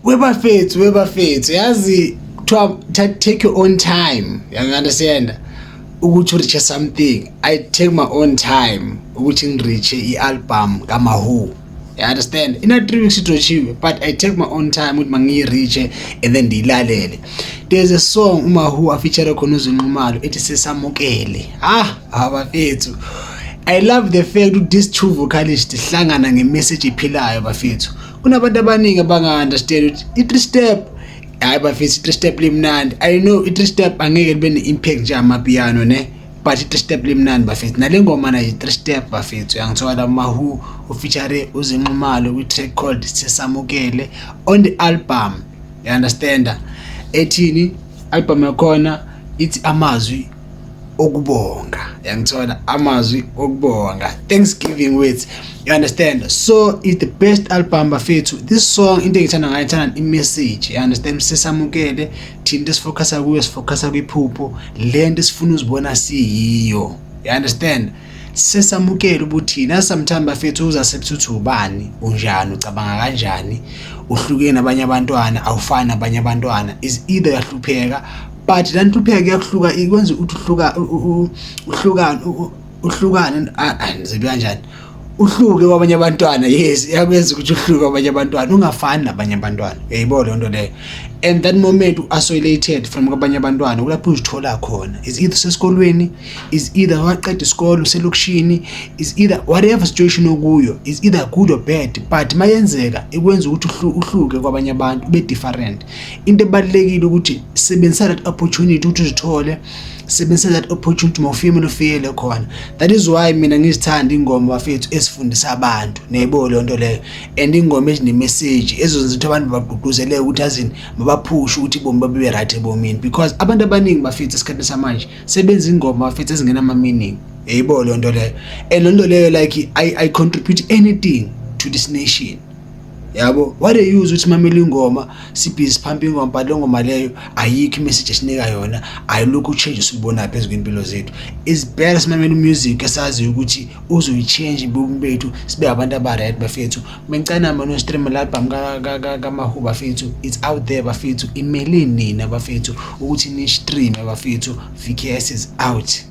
Webafethu, webafethu, yazi kuthiwa take your own time, you understand, ukuthi ureach something. I take my own time ukuthi ngireach i-album kaMawhoo, you understand? Ina 3 weeks idrotshiwe, but I take my own time ukuthi mangiyi-reach and then ndiyilalele. There's a song uMawhoo afeature khona uZee Nxumalo ethi "Sesamukele". Ah, abafethu, I love the fact ukuthi these two vocalists hlangana ngemessage ephilayo, bafethu. Kunabantu abaningi abanga-understand ukuthi i-three step, hayi bafethu, i-three step limnandi. I know i-three step angeke libe ne-impact njengamapiano ne, but i-three step limnandi, bafethu. Nale ngoma nayo i-three step, bafethu. Uyangithola? Mawhoo ufeature uZee Nxumalo kwi-track called "Sesamukele" on the album, you understand, ethini album yakhona ithi "Amazwi Okubonga". Yangithola? "Amazwi Okubonga", thanksgiving words, you understand? So it's the best album, bafethu. This song, into engithanda ngayo, ngithanda i-message, you understand? Sesamukele thina, into esifocusa kuyo, sifocusa kwiphupho lento esifuna uzibona siyiyo, you understand? Sesamukele ubuthina. Sometimes, bafethu, uzaccept ukuthi ubani, unjani, ucabanga kanjani, uhlukene nabanye abantwana, awufani nabanye abantwana. Is either uyahlupheka, but la nhlupheko iyakuhluka, ikwenza ukuthi uhluka, uhlukane, uhlukane, ngizobe kanjani, uhluke kwabanye abantwana. Yes, iyakwenza ukuthi uhluke kwabanye abantwana, ungafani nabanye abantwana, uyayibona leyo nto leyo? And that moment u-isolated from kwabanye abantwana, kulapho uzithola khona. Is either usesikolweni, is either waqeda isikole, uselokishini, is either whatever situation okuyo, is either good or bad, but mayenzeka ikwenza ukuthi uhluke kwabanye abantu, ube different. Into ebalulekile ukuthi sebenzisa that opportunity ukuthi uzithole, sebenzisa that opportunity mawufike, kumele ufikele khona. That is why mina ngizithanda ingoma, bafethu, ezifundisa abantu, neyibona leyo nto leyo, and ingoma ezine-message ezozenza ukuthi abantu bagqugquzeleke ukuthi azini mabaphushe ukuthi ubomi babe right ebomini, because abantu abaningi, bafethu, esikhathini samanje sebenza ingoma, bafethu, ezingenama-meaning, yayibona leyo nto leyo? And leyo nto leyo, like, I contribute anything to this nation, yabo? What they use ukuthi mamela ingoma, sibhizi siphampa ingoma, but leyo ngoma leyo ayikho imessage esinika yona, ayilokhu uchange esilubonayo phezu kwempilo zethu. Is better simamele umusic esaziyo ukuthi uzoyi-change ubomi bethu, sibe abantu aba-right, bafethu. Bengicela mani stream la album kaMawhoo, bafethu. It's out there, bafethu. Imele nina, bafethu, ukuthi ni-stream, bafethu. VKS is out.